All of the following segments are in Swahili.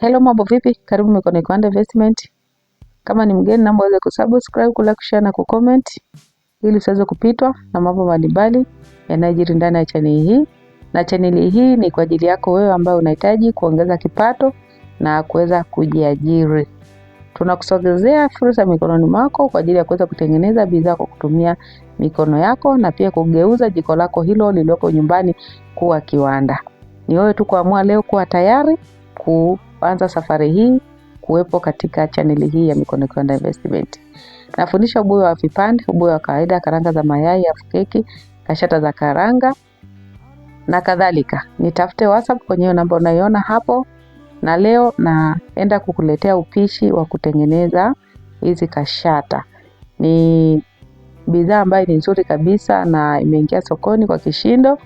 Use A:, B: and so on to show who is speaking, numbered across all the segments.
A: Hello, mambo vipi? Karibu Mikono Kiwanda Investment. Kama ni mgeni, naomba uweze kusubscribe, kulike, kushare na kucomment ili usiweze kupitwa na mambo mbalimbali yanayojiri ndani ya chaneli hii. Na chaneli hii ni kwa ajili yako wewe ambaye unahitaji kuongeza kipato na kuweza kujiajiri. Tunakusogezea fursa mikononi mwako kwa ajili ya kuweza kutengeneza bidhaa kwa kutumia mikono yako na pia kugeuza jiko lako hilo lililoko nyumbani kuwa kiwanda. Ni wewe tu kuamua leo kuwa tayari kuanza safari hii kuwepo katika chaneli hii ya Mikono Kiwanda Investment. Nafundisha ubuyu wa vipande, ubuyu wa kawaida, karanga za mayai, half keki, kashata za karanga na kadhalika. Nitafute WhatsApp kwenye hiyo namba unaiona hapo, na leo naenda kukuletea upishi wa kutengeneza hizi kashata. Ni bidhaa ambayo ni nzuri kabisa na imeingia sokoni kwa kishindo.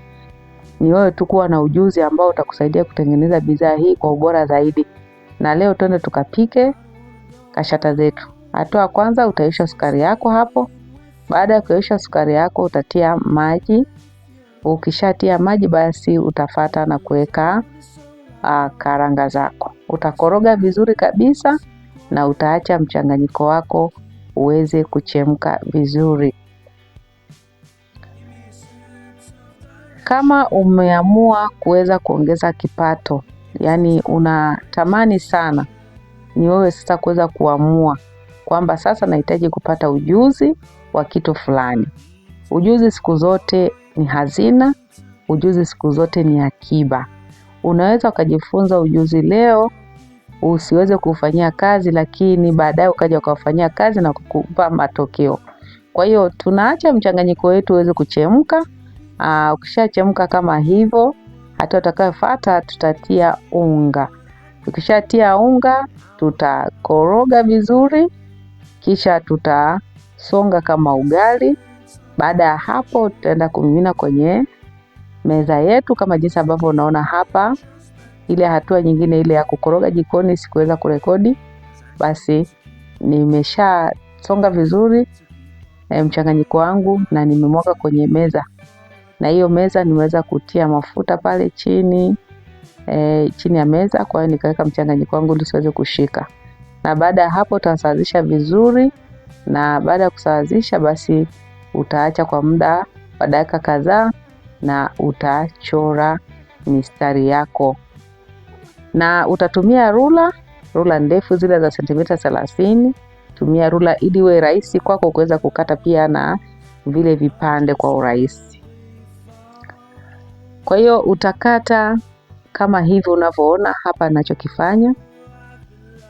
A: Ni wewe tu kuwa na ujuzi ambao utakusaidia kutengeneza bidhaa hii kwa ubora zaidi. Na leo twende tukapike kashata zetu. Hatua ya kwanza, utaisha sukari yako hapo. Baada ya kuisha sukari yako utatia maji. Ukishatia maji basi utafata na kuweka karanga zako. Utakoroga vizuri kabisa na utaacha mchanganyiko wako uweze kuchemka vizuri. Kama umeamua kuweza kuongeza kipato, yani unatamani sana, ni wewe sasa kuweza kuamua kwamba sasa nahitaji kupata ujuzi wa kitu fulani. Ujuzi siku zote ni hazina, ujuzi siku zote ni akiba. Unaweza ukajifunza ujuzi leo usiweze kufanyia kazi, lakini baadaye ukaja ukafanyia kazi na kukupa matokeo. Kwa hiyo tunaacha mchanganyiko wetu uweze kuchemka. Ukishachemka kama hivyo, hatua utakayofuata tutatia unga. Tukishatia unga tutakoroga vizuri, kisha tutasonga kama ugali. Baada ya hapo tutaenda kumimina kwenye meza yetu kama jinsi ambavyo unaona hapa. Ile hatua nyingine ile ya kukoroga jikoni sikuweza kurekodi, basi nimeshasonga vizuri mchanganyiko wangu na nimemwaga kwenye meza. Na hiyo meza nimeweza kutia mafuta pale chini, chini ya meza, kwa hiyo nikaweka mchanganyiko wangu ili usiweze kushika. Na baada ya hapo utasawazisha vizuri, na baada ya kusawazisha basi utaacha kwa muda wa dakika kadhaa na utachora mistari yako. Na utatumia rula ndefu zile za sentimita 30. Tumia rula ili iwe rahisi kwako kuweza kukata pia na vile vipande kwa urahisi. Kwa hiyo utakata kama hivi unavyoona hapa ninachokifanya.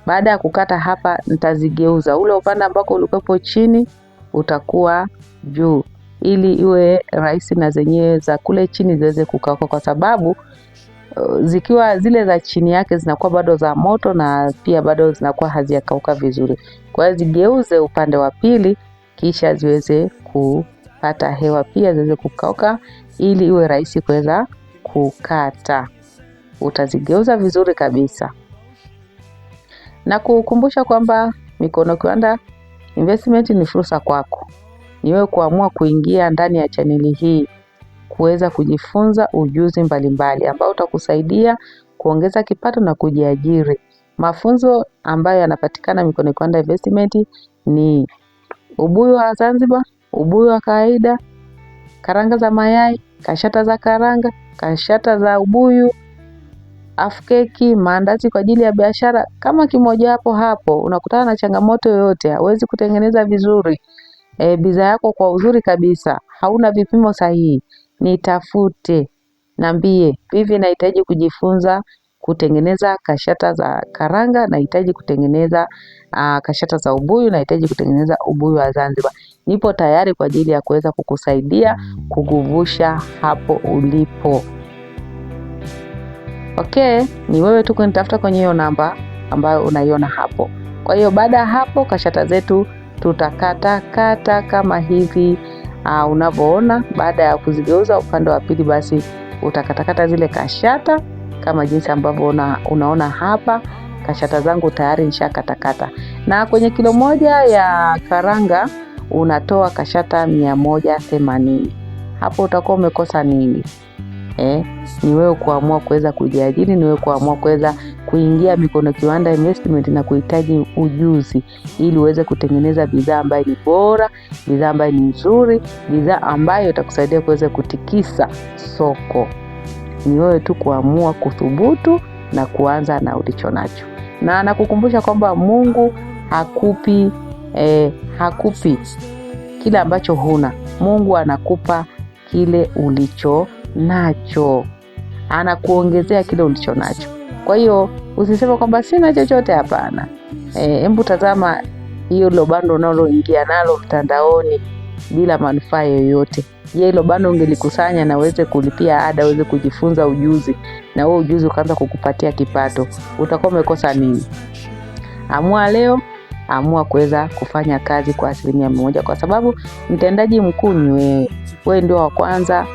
A: Baada ya kukata hapa nitazigeuza. Ule upande ambako ulikuwepo chini utakuwa juu ili iwe rahisi na zenyewe za kule chini ziweze kukauka, kwa sababu zikiwa zile za chini yake zinakuwa bado za moto na pia bado zinakuwa hazijakauka vizuri. Kwa hiyo zigeuze upande wa pili kisha ziweze kupata hewa pia ziweze kukauka ili iwe rahisi kuweza kukata. Utazigeuza vizuri kabisa. Na kukumbusha kwamba Mikono Kiwanda Investment ni fursa kwako. Ni wewe kuamua kuingia ndani ya chaneli hii kuweza kujifunza ujuzi mbalimbali ambao utakusaidia kuongeza kipato na kujiajiri. Mafunzo ambayo yanapatikana Mikono Kiwanda Investment ni ubuyu wa Zanzibar, ubuyu wa kawaida, karanga za mayai, kashata za karanga, kashata za ubuyu, half keki, maandazi kwa ajili ya biashara. Kama kimoja hapo hapo unakutana na changamoto yoyote, hauwezi kutengeneza vizuri bidhaa yako kwa uzuri kabisa, hauna vipimo sahihi, nitafute, niambie hivi nahitaji kujifunza kutengeneza kashata za karanga, nahitaji kutengeneza kashata za ubuyu, nahitaji kutengeneza ubuyu wa Zanzibar. Nipo tayari kwa ajili ya kuweza kukusaidia kukuvusha hapo ulipo. Okay, ni wewe tu kunitafuta kwenye hiyo namba ambayo unaiona hapo. Kwa hiyo baada ya hapo kashata zetu tutakata kata kama hivi unavyoona. Baada ya kuzigeuza upande wa pili basi utakatakata zile kashata kama jinsi ambavyo unaona hapa. Kashata zangu tayari nishakatakata. Na kwenye kilo moja ya karanga unatoa kashata 180. Hapo utakuwa umekosa nini? Ni wewe kuamua kuweza kujiajiri, ni wewe kuamua kuweza Kuingia Mikono Kiwanda Investment na kuhitaji ujuzi ili uweze kutengeneza bidhaa ambayo ni bora, bidhaa ambayo ni nzuri, bidhaa ambayo itakusaidia kuweza kutikisa soko. Ni wewe tu kuamua kuthubutu na kuanza na ulicho nacho. Na nakukumbusha kwamba Mungu hakupi kile ambacho huna. Mungu anakupa kile ulicho nacho, anakuongezea kile ulicho nacho. Kwa hiyo usiseme kwamba sina chochote, hapana. Hebu tazama hiyo hilo bando unaloingia nalo mtandaoni bila manufaa yoyote. Je, hilo bando ungelikusanya na uweze kulipia ada, uweze kujifunza ujuzi, na huo ujuzi ukaanza kukupatia kipato, utakuwa umekosa nini? Amua leo, amua kuweza kufanya kazi kwa 100%, kwa sababu mtendaji mkuu ni wewe. Wewe ndio wa kwanza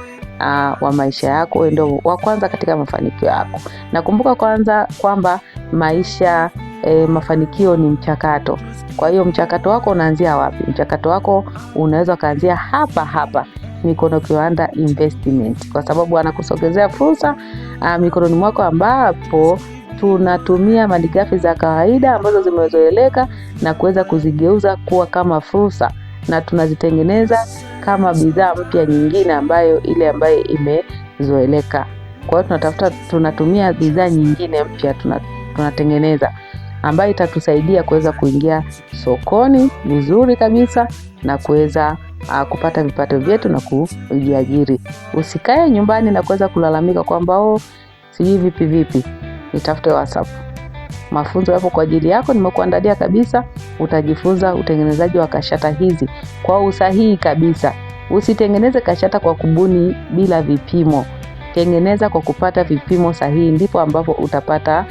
A: wa maisha yako, wewe ndio wa kwanza katika mafanikio yako. Na kumbuka kwanza kwamba maisha, mafanikio ni mchakato. Kwa hiyo mchakato wako unaanzia wapi? Mchakato wako unaweza kuanzia hapa hapa Mikono Kiwanda Investment, kwa sababu anakusogezea fursa mikononi mwako, ambapo tunatumia malighafi za kawaida ambazo zimezoeleka na kuweza kuzigeuza kuwa kama fursa, na tunazitengeneza kama bidhaa mpya nyingine ambayo ile ambayo imezoeleka. Kwa hiyo tunatumia bidhaa nyingine mpya tunatengeneza ambayo itatusaidia kuweza kuingia sokoni vizuri kabisa na kuweza kupata vipato vyetu na kujiajiri. Usikae nyumbani na kuweza kulalamika kwamba oh, sijui vipi vipi. Nitafute WhatsApp. Mafunzo yapo kwa ajili yako, nimekuandalia kabisa. Utajifunza utengenezaji wa kashata hizi kwa usahihi kabisa. Usitengeneze kashata kwa kubuni bila vipimo. Tengeneza kwa kupata vipimo sahihi, ndipo ambapo utapata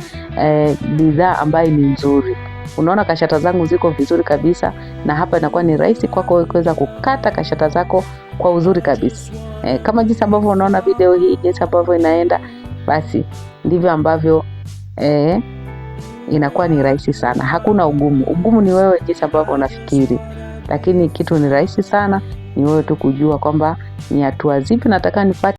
A: bidhaa ambayo ni nzuri. Unaona kashata zangu ziko vizuri kabisa, na hapa inakuwa ni rahisi kwako kuweza kukata kashata zako kwa uzuri kabisa. Kama jinsi ambavyo unaona video hii, jinsi ambavyo inaenda, basi ndivyo ambavyo inakuwa ni rahisi sana. Hakuna ugumu. Ugumu ni wewe jinsi ambavyo unafikiri, lakini kitu ni rahisi sana. Ni wewe tu kujua kwamba ni hatua zipi nataka nipate.